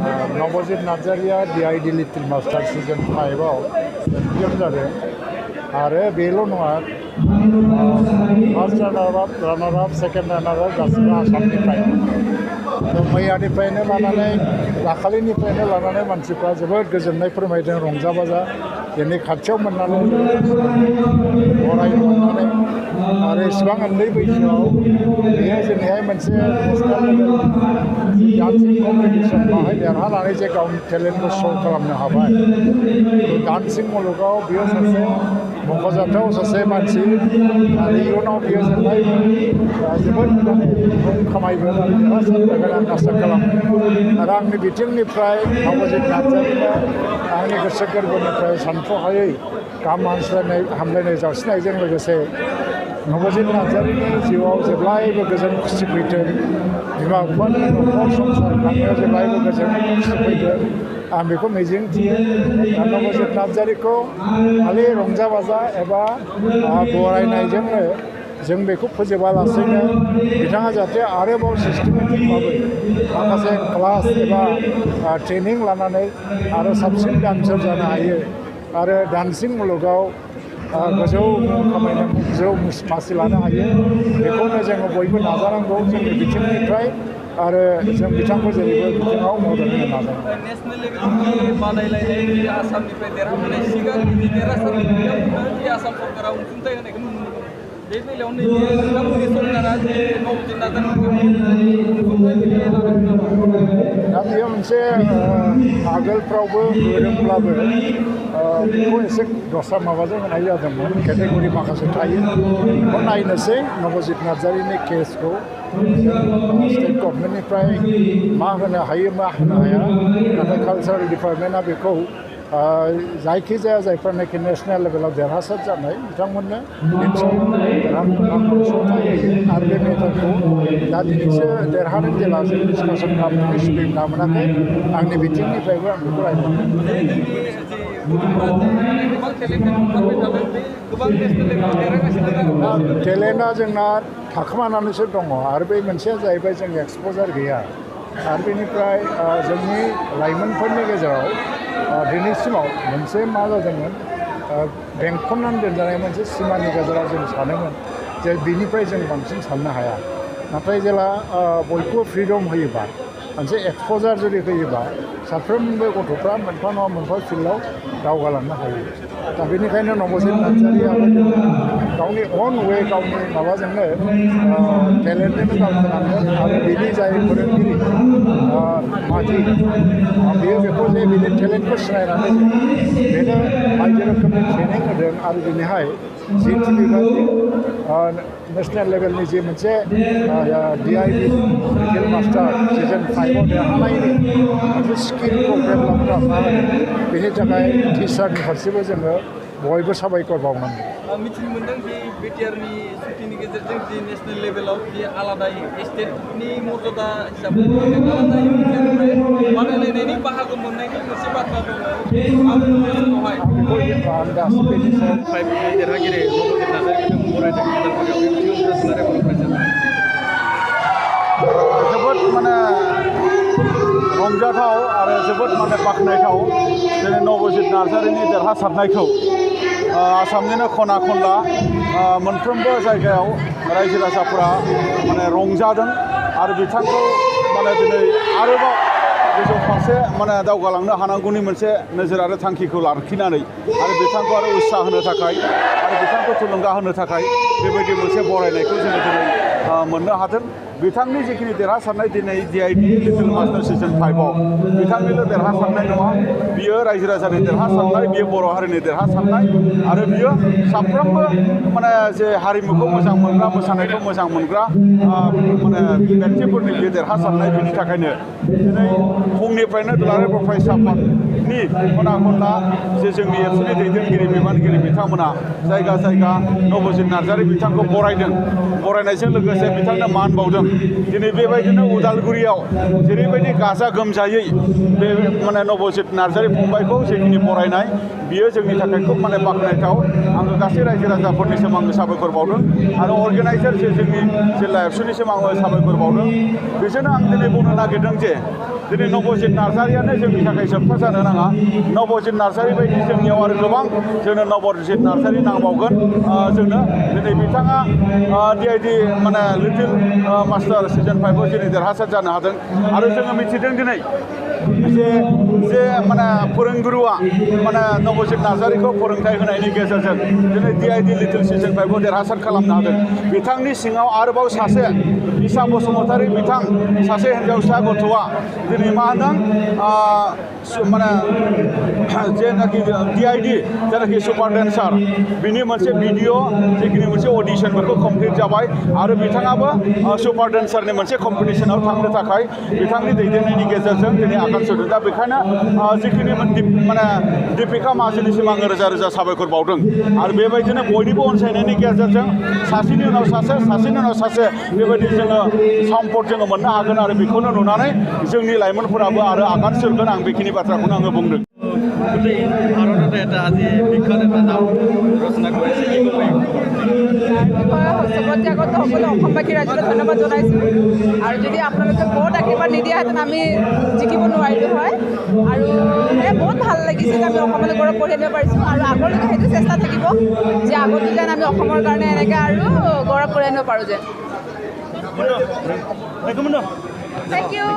नवजित नार्जारिया DID little master season 5आव champion जादों आरो बेल' नङा फार्स्ट रानार आप सेकेन्ड रानार आप गासिबो आसामनिफ्राय मैयानिफ्रायनो लानानै दाखालिनिफ्रायनो लानानै मानसिफ्रा जोबोद गोजोननाय फोरमायदों रंजा बाजा दिनै खाथियाव मोननानै बरायनो मोननानै आरो इसिबां उन्दै बैसोआव बेयो जोंनिहाय मोनसे नेसनेल लेभेल डान्सिं कम्पिटिसन बाहाय देरहानानै जे गावनि टेलेन्टखौ शो खालामनो हाबाय डान्सिं मुलुगाव बियो सासे मख'जाथाव सासे मानसि आरो इयुनाव बियो जेब्लायबो जोबोद माने मुं खामायगोन आरो देरहासार जागोन आं आसा खालामो आरो आंनि बिथिंनिफ्राय नवजित नार्जारिनो आंनि गोसो गोरबोनिफ्राय सानथ्र'हायै गाहाम हामलायनाय जासिनायजों लोगोसे नवजित नार्जारिनि जिउआव जेब्लायबो गोजोन खुसि फैथों बिमा बिफानि न'खर संसार खांनायाव जेब्लायबो गोजोन खुसि फैथों आं बेखौ मिजिंथियो नवजित नार्जारिखौ खालि रंजा बाजा एबा बरायनायजोंनो जों बेखौ फोजोबालासेनो बिथाङा जाहाथे आरोबाव सिस्टेमेटिक भाबै माखासे क्लास एबा ट्रेनिं लानानै आरो साबसिन डान्सार जानो हायो आरो डान्सिं मुलुगाव गोजौ खामायनो गोजौ मासि लानो हायो बेखौनो जोङो बयबो नाजानांगौ जोंनि बिथिंनिफ्राय आरो जों बिथांखौ जेरैबो बिथिङाव मदद होनो नाजानांगौ नेसनेल लेभेलनि बादायलायनाय आसामनिफ्राय देरहानाय सिगांनि देरहासार बिथांमोननो आसाम सरकारा अनसुंथाइ होनायखौ नुनो मोनो बे बेलायाव नैबे नोंथांमोननि सरकारा जे नवजित दा बेयो मोनसे आगोलफ्रावबो होदोंब्लाबो बेखौ एसे दस्रा माबाजों होनाय जादोंमोन केटेगरि माखासे थायो बेखौ नायनोसै नवजित नार्जारिनि केसखौ स्टेट गभर्नमेन्टनिफ्राय मा होनो हायो मा होनो हाया नाथाय कालचारेल डिपार्टमेन्टआ बेखौ जायखिजाया जायफोरनाखि नेसनेल लेभेलाव देरहासार जानाय बिथांमोननो निस्सय अनसुंथाइ होयो आरो बे मेथाइखौ दा दिनैसो देरहादों जेला जों डिसकासन खालामनानै सुबिदा मोनाखै आंनि बिथिंनिफ्रायबो आं बेखौ रायज्लायदों टेलेन्टआ जोंना थाखोमानानैसो दङ आरो बे मोनसेया जाहैबाय जों एक्सप'जार गैया आरो बेनिफ्राय जोंनि लाइमोनफोरनि गेजेराव दिनैसिमाव मोनसे मा जादोंमोन बेंखननानै दोनजानाय मोनसे सिमानि गेजेराव जों सानोमोन जे बिनिफ्राय जों बांसिन साननो हाया नाथाय जेला बयखौबो फ्रिडम होयोबा मोनसे एक्सप'जार जुदि होयोबा साफ्रोमबो गथ'फ्रा मोनफा नङा मोनफा फिल्डआव दावगालांनो हायो दा बेनिखायनो नवजित नार्जारियाबो गावनि अन वे गावनि माबाजोंनो टेलेन्टजोंनो दावगालांगोन आरो बिनि जाय फोरोंगिरि माथि बियो बेखौ जे बिनि टेलेन्टखौ सिनायनानै बेनो बायदि रोखोमनि ट्रेनिं होदों आरो दिनैहाय जिथु बिभागनि नेसनेल लेभेलनि जे मोनसे DID लिटिल मास्टार सिजन 5आव देरहानायनि मोनसे स्किलखौ डेभेलप खालामनो बेनि थाखाय टिचारनि फारसेबो जोङो बयबो साबायखर बावनांगौ मिथिनो मोन्दों जे बिटिआरनि सुटिनि गेजेरजों जि नेसनेल लेभेलाव जि आलादायै स्टेटनि मर्यादा हिसाबै बादायलायनायनि बाहागो मोननायनि मोनसे बाथ्रा दङ देरहागिरि नवजित नार्जारि बरायदों जोबोद माने रंजाथाव आरो जोबोद माने बाख्नायथाव दिनै नवजित नार्जारिनि देरहासारनायखौ आसामनिनो खना खनला मोनफ्रोमबो जायगायाव रायजो राजाफोरा माने रंजादों आरो बिथांखौ माने दिनै आरोबाव गोजौ फारसे माने दावगालांनो हानांगौनि मोनसे नोजोर आरो थांखिखौ लाखिनानै आरो बिथांखौ आरो उत्साह होनो थाखाय आरो बिथांखौ थुलुंगा होनो थाखाय बेबायदि मोनसे बरायनायखौ जोङो दिनै मोननो हादों बिथांनि जिखिनि देरहासारनाय दिनै DID लिटिल मास्टार सिजन 5आव बिथांनिल' देरहासारनाय नङा बियो रायजो राजानि देरहासारनाय बियो बर' हारिनि देरहासारनाय आरो बियो साफ्रोमबो माने जे हारिमुखौ मोजां मोनग्रा मोसानायखौ मोजां मोनग्रा माने व्यक्तिफोरनि बे देरहासारनाय बिनि थाखायनो दिनै फुंनिफ्रायनो दुलाराय बर' फरायसा आफादनि खना खनला जे जोंनि एबसुनि दैदेनगिरि बिबानगिरि बिथांमोना जायगा जायगा नवजित नार्जारि बिथांखौ बरायदों बरायनायजों लोगोसे बिथांनो मान बावदों दिनै बेबायदिनो उदालगुरियाव जेरैबायदि गाजा गोमजायै बे माने नबजित नार्जारि फंबायखौ जेखिनि बरायनाय बियो जोंनि थाखाय खोब माने बाख्नायथाव आङो गासै रायजो राजाफोरनिसिम आङो साबायखर बावदों आरो अर्गेनाइजार जे जोंनि जिल्ला एबसुनिसिम आङो साबायखर बावदों बेजोंनो आं दिनै बुंनो नागिरदों जे दिनै नबजित नार्जारियानो जोंनि थाखाय जोबथा जानो नाङा नबजित नार्जारि बायदि जोंनियाव आरो गोबां जोंनो नबजित नार्जारि नांबावगोन जोंनो दिनै बिथाङा DID माने लिटिल मास्टार सिजन 5आव दिनै देरहासार जानो हादों आरो जोङो मिथिदों दिनै जे माने फोरोंगुरुआ माने नबजित नार्जारिखौ फोरोंथाइ होनायनि गेजेरजों दिनै DID लिटिल सिजन 5आव देरहासार खालामनो हादों बिथांनि सिङाव आरोबाव सासे इसा बसुमतारी बिथां सासे हिन्जावसा गथ'आ दिनै मा होनदों माने जेनाखि DID जेनाखि सुपार डेन्सार बिनि मोनसे भिडिअ जिखिनि मोनसे अडिसन बेखौ कमप्लिट जाबाय आरो बिथाङाबो सुपार डेन्सारनि मोनसे कम्पिटिसनाव थांनो थाखाय बिथांनि दैदेननायनि गेजेरजों दिनै आगान सुरदों दा बेखायनो जिखिनि माने दीपिका माहाजोननिसिम आङो रोजा रोजा साबायखर बावदों आरो बेबायदिनो बयनिबो अनसायनायनि गेजेरजों सासेनि उनाव सासे सासेनि उनाव सासे बेबायदि जोङो सम्पद जोङो मोननो हागोन आरो बेखौनो नुनानै जोंनि लाइमोनफोराबो आरो आगान सुरगोन आं बेखिनि बाथ्राखौनो आङो बुंदों গোটেই ভাৰততে এটা আজি বিখ্যাত এটা নাম ৰচনা কৰিছে কি ক'ব চবতকৈ আগত সকলো অসমবাসী ৰাইজলৈ ধন্যবাদ জনাইছোঁ আৰু যদি আপোনালোকে বহুত আশীৰ্বাদ নিদিয়াহেঁতেন আমি জিকিব নোৱাৰিলোঁ হয় আৰু বহুত ভাল লাগিছে যে আমি অসমলৈ গৌৰৱ কঢ়িয়াই আনিব পাৰিছোঁ আৰু আগলৈকে সেইটো চেষ্টা থাকিব যে আগলৈ যেন আমি অসমৰ কাৰণে এনেকৈ আৰু গৌৰৱ কঢ়িয়াই আনিব পাৰোঁ যেন থেংক ইউ